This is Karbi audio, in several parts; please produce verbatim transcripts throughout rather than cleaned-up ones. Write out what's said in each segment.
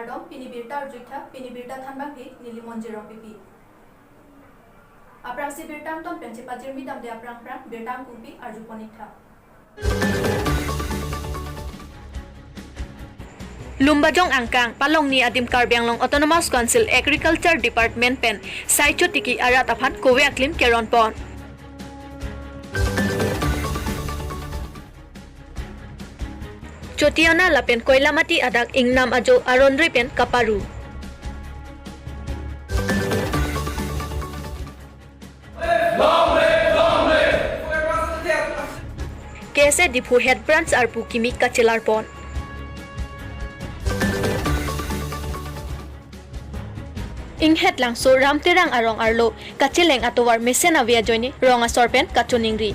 Pini birta arju-iktha, pini birta thanbangke neli Monjir Rongpipi. Aphrangsi birta angton pen chepajirmi damde aphrang aphrang birta angkungpi arjupon-iktha. Lumbajong angkang Palongni adim Karbi Anglong Autonomous Council Agriculture Department pen sai chotiki arat aphan kove aklim keronpon. Chotiona lapen Koilamati adak ingnam ajo aronre pen kaparu. K S A Diphu Head Branch arpu kimi kachelarpon. Inghet Langso Ram Terang arong arlo kacheleng atovar mesen ave ajoine rong asor pen kachoningri.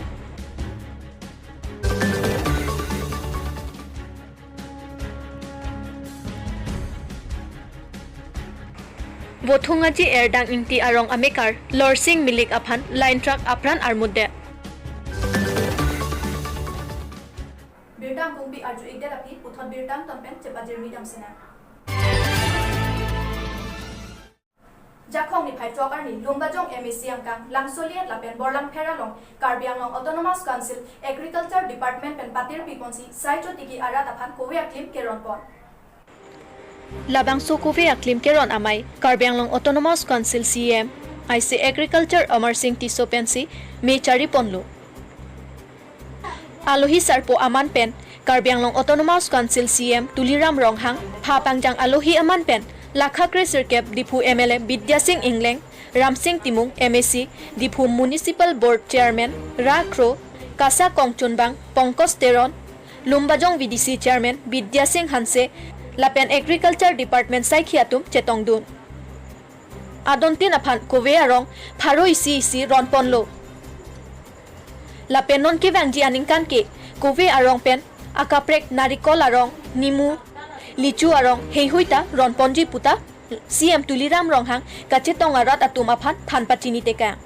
Vothung Aji Erdang Ingti arong amekar Lorsing Milik aphan line truck apran armutdet. Birta angkungpi arju-ikdet aphi puthot birta angton pen chepajirmi damsinang. Jakhong niphai throk arni Lumbajong M A C angkang Langso Liet lapen Borlangpher along Karbi Anglong Autonomous Council Agriculture Department pen patirpiponsi sai chotiki arat aphan kove aklim keronpon. Labangso kove aklim keron amei Karbi Anglong Autonomous Council C E M I C Agriculture Amarsing Tisso pensi me chariponlo. Alohi sarpo aman pen Karbi Anglong Autonomous Council C E M Tuliram Ronghang, pha pangjang alohi aman pen lakha kresirkep Diphu M L A Bidya Sing Engleng, Ramsing Timung M A C, Diphu Municipal Board Chairman Ra Kro, KASA kongchunbang Pankaj Teron, Lumbajong V D C Chairman Bidya Sing Hanse lapen Agriculture Department saikhi atum chetongdun. Adontin aphan kove arong pharo isi isi ronponlo. Lapen non kevangji aningkan ke kove arong pen akaprek narikol arong, nimu, lichu arong heihui ta ronponji puta C E M Tuliram Ronghang kachetong arat atum aphan than pachini tekang.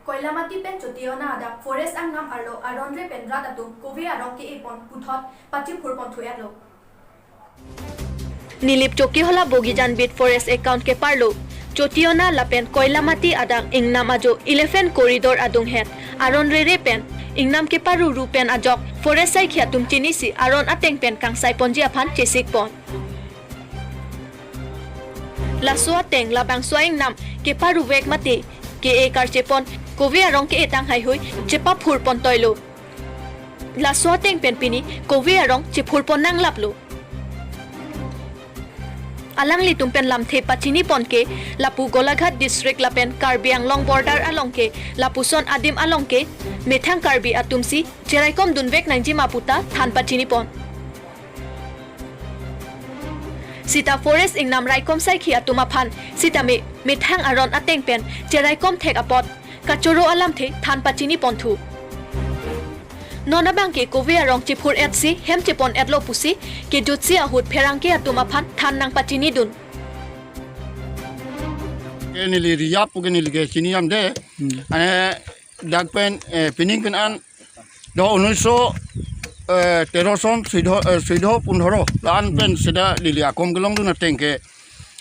Koilamati pen Chotiona adak forest angnam arlo aronre pen rat atum kove arong ke-epon puthot pachiphurpon thu-etlo. Nilip Chokihola Bogijan Beat Forest account keparlo Chotiona lapen Koilamati adak ingnam ajo elephant corridor adunghet aronre pen ingnam keparuru pen ajok forest saikhi atum chinisi aron ateng pen kangsaiponji aphan chesikpon. Laso ateng labangso ingnam keparuvek mate ke-e karchepon kove arong ke-etang heihui chepaphurpon toilo. Laso ateng pen pini kove arong chephurpon nanglaplo. Alanglitum pen lamthe pachinipon ke lapu Golaghat district lapen Karbi Anglong border along ke lapuson adim along ke methang Karbi atumsi cheraikom dunvek nangji ma puta than pachinipon. Sita forest ingnam raikom saikhi atum aphan sitame methang aron ateng pen cheraikom thek apot kachoro alamthe than pachinipon thu. Non abangke kove arong chephur-etsi hem chepon-etlo pusi kejutsi ahut pherangke atum aphan than nangpachinidun. Ke neli Riyap pu ke neli ke chini damde. Hmm. Ane dak pen, eh, pining pen an do unniso, eh, tero son suido, eh, suido pundhoro la-an pen sida neli akom kelongdun ateng ke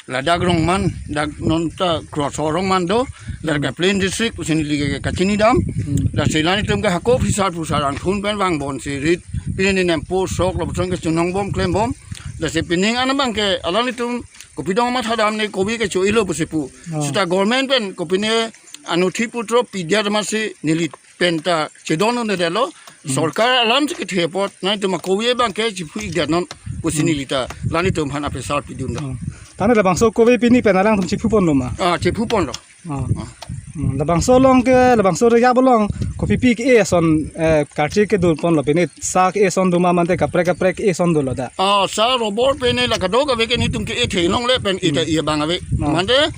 ladak rong man, dak non ta cross rong man do, dak ke plain district pusi neli ke kachini dam. Hmm. Lasi lanitum ke hako phisar phusar angthun pen vangbonsi rit pini nempo sok lapuson ke chunongbom klembom. Lasi pining an abangke alanglitum kopi dong mathadam ne kove ke cho-ilo pusi pu. Oh. Sita government pen kopine anuthi putro pidya tamasi neli penta chedon ne delo. Hmm. Sorkar alam si kethe apot nangtum akove abangke chiphu-ikdet non pusi neli ta lanitum aphan apesar pidun do. Hmm. Tane labangso kove pini pen alangtum chiphuponlo ma? Ah, chiphuponlo. Ah. Ah. Hmm, labangso along ke, labangso Riyap along kopipi ke-e ason, eh, karchi kedunponlo, pini sa ke-e ason do ma mante kaprek kaprek ke-e ason dolo da? Ah, sa robor pini la kadokave ke netum ke-e theklongle pen ita, hmm, iya bang ave. Ah. Mante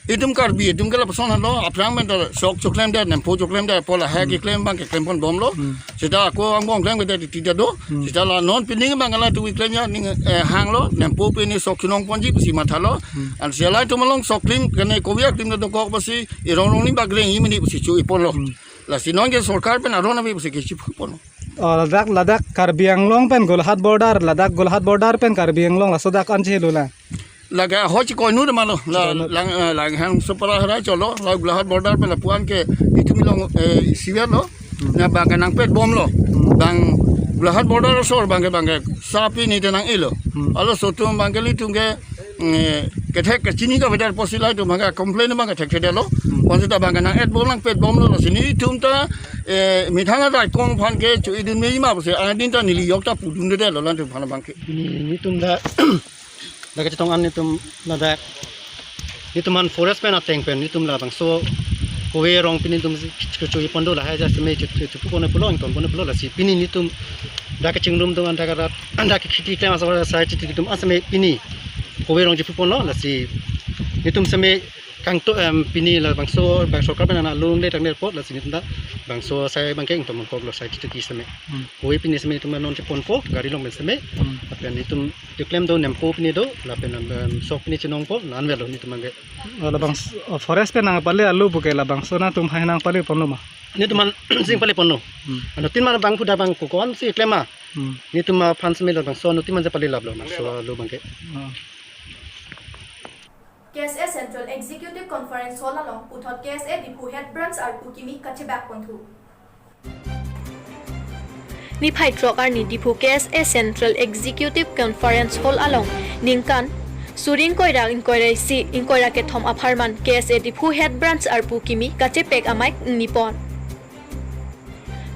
itum Karbi itum ke lapuson lo, aphrang pen ta sok choklemdet, nempo choklemdet, pu lahai, hmm, keklem abang keklempon bomlo. Hmm. Sita ako angbong klem kete titi ta do. Hmm. Sita la non pining abang la tu klem ya ning, eh, hanglo, nempo pini sok chinongponji pusi mathalo. Hmm. Ansi alaitum along sok klim kene kove aklim ta dokok pusi irong rong ni bagreng imini pusi cho-iponlo. Hmm. Lasi non ke sorkar pen aron ave pusi ke chiphuponlo. Oh, ladak, ladak Karbi Anglong pen Golaghat border, ladak Golaghat border pen Karbi Anglong laso dak an chehelo la. Laga ho chikoi nu de malo, la, Chikoi nu. Lang, eh, Langhan Supara hara cholo, la Golaghat border pen lapu-an ke itum ilong, eh, siver lo. Hmm. Na bang ke nangpet bomlo. Hmm. Bang Golaghat border asor bang ke, bang ke sapi ni tenang ilo. Hmm. Alo sotum bang ke ilitum ke, eh, kethek kechini kavedet apotsi la itum bang ke complain bang ke thekthedetlo. Hmm. Bonsita bang ke nang-et bom nangpet bomlo, lasi nelitum ta, eh, methang adai kong aphan ke cho-idun me ma pusi adin ta neli yok ta pudundedetlo latum aphan bang ke. Ni, nelitum ta dak kachetong an nelitum ladak. Nelitum an forest pen ateng pen nelitum labangso kove arong pini nelitum kecho-i pon do, lahai ja seme chu-, chu-, chupu pon pulo, ington pon pulo, lasi pini nelitum dak kachingrum atum an dak arat, dak kheti klem asor asai chiti atum an seme pini kove arong chepu ponlo, lasi nelitum seme kangto, em, pini labangso bang sorkar pen ana lung le tang le apot, lasi nelitum ta bangso asai bang ke ington pon koklo asai chiti seme. Hmm. Kove pini seme nelitum non cheponpo, gari along pen seme. Hmm. Lapen nelitum cheklem do nempo pini do, lapen, em, sok pini chenongpo, la-an avelo nelitum bang ke. Oh, labang s-, oh, forest pen nangpale alu puke labangso nangtum hai nangpale ponlo ma? Nelitum an sing pale ponlo. Hmm. Anuttin ma bang puda bang ko-an si klem ma. Hmm. Nelitum aphan seme labangso anuttin ma je pale laplo, labangso alu bang ke. Oh. K S A Central Executive Conference Hall along puthot K S A Diphu Head Branch arpu kimi kachebak ponthu. Niphai throk arni Diphu K S A Central Executive Conference Hall along ningkan suri ingkoi ra ingkoi ra isi ingkoi ra kethom apharman K S A Diphu Head Branch arpu kimi kachepek amei ingni pon.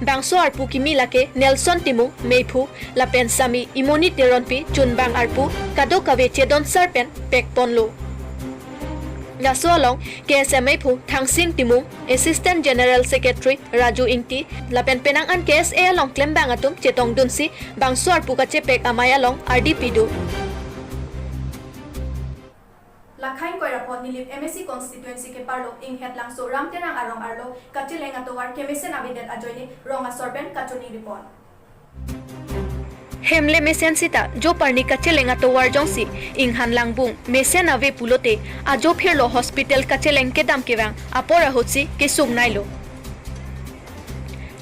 Bangso arpu kimi lake Nelson Timung, meiphu, lapen sami Imoni Teronpi, chunbang arpu, kadokave chedon sar pen pek ponlo. Laso along K S A meiphu Thangsing Timung, Assistant General Secretary Raju Ingti, lapen penang an K S A along klembang atum chetongdunsi bangso arpu kachepek amei along ardi pido. Lakhai ingkoi ra pho Nilip M A C constituency keparlo Inghet Langso Ram Terang arong arlo kacheleng atovar kemesen avedet ajoine rong asor pen kachoningri pon. Hem le mesen sita jo parni kacheleng atovar jongsi inghan langbung mesen ave pulote ajo phirlo hospital kacheleng kedam kevang apor ahutsi kesung nailo.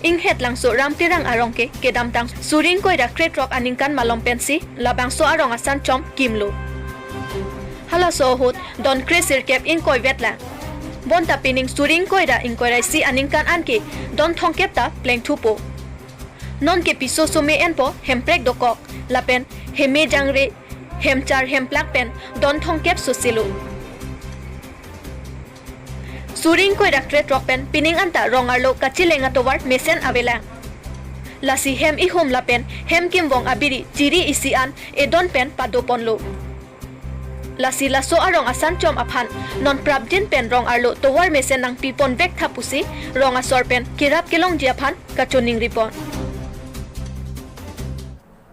Inghet Langso Ram Terang arong ke kedamtang suri ingkoi ra krethrok aningkan malom pensi labangso arong asan chom kimlo. Halaso ahut don kresirkep ingkoi vetlang. Bonta pining suri ingkoi ra ingkoi ra isi aningkan anke don thomkep ta plengthupo. Non ke piso some enpo, hemprek dokok, lapen heme jangre, hemchar hemplak pen don thomkep soselo. Suri ingkoi ra krethrok pen pining anta rong arlo kacheleng atovar mesen avelang. Lasi hem ihum lapen hem kimvong abiri chiri isi an edon pen pado ponlo. Lasi laso arong asan chom aphan non prapjin pen rong arlo tovar mesen nangpi ponvek tha pusi rong asor pen kerap kelongji aphan kachoningri pon.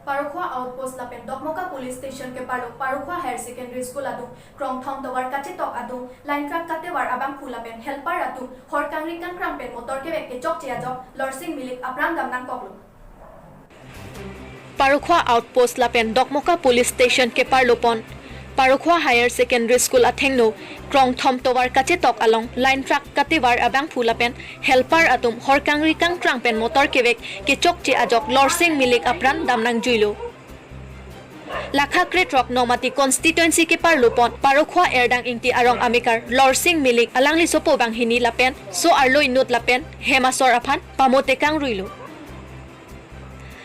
Parokhua Outpost lapen Dokmoka Police Station keparlo Parokhua Higher Secondary School adung krongthom tovar kachetok adung line truck katevar abangphu lapen helper atum hor kangri kangkrang pen motor kevek kechokche ajok lorsing milik apran dam nangkoklo. Parokhua Outpost lapen Dokmoka Police Station keparlo pon Parokhua Higher Secondary School athengno krongthom tovar kachetok along line truck katevar abangphu lapen helper atum hor kangri kangkrang pen motor kevek kechokche ajok lorsing milik apran dam nangjuilo. Lakha krethrok Nomati constituency keparlo pon Parokhua Erdang Ingti arong amekar lorsing milik alangli sopo banghini lapen so arlo inut lapen hem asor aphan pamo tekang ruilo.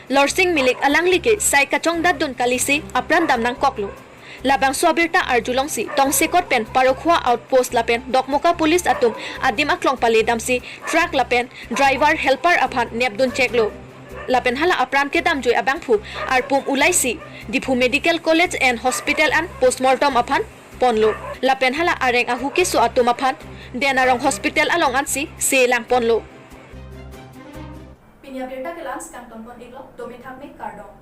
Lorsing milik alangli ke sai kachongdatdun kalisi apran dam nangkoklo. Labangso abirta arjulongsi tongsekot pen Parokhua Outpost lapen Dokmoka Police atum adim aklong pale damsi truck lapen driver helper aphan nepdun cheklo. Lapen hala apran kedamjui abangphu arpum ulaisi Diphu Medical College and Hospital an postmortem aphan ponlo. Lapen hala areng ahu keso atum aphan Den Arong Hospital along ansi selang ponlo. Pini abirta ke la-an si kangton pon iklo, dome thakme kardom.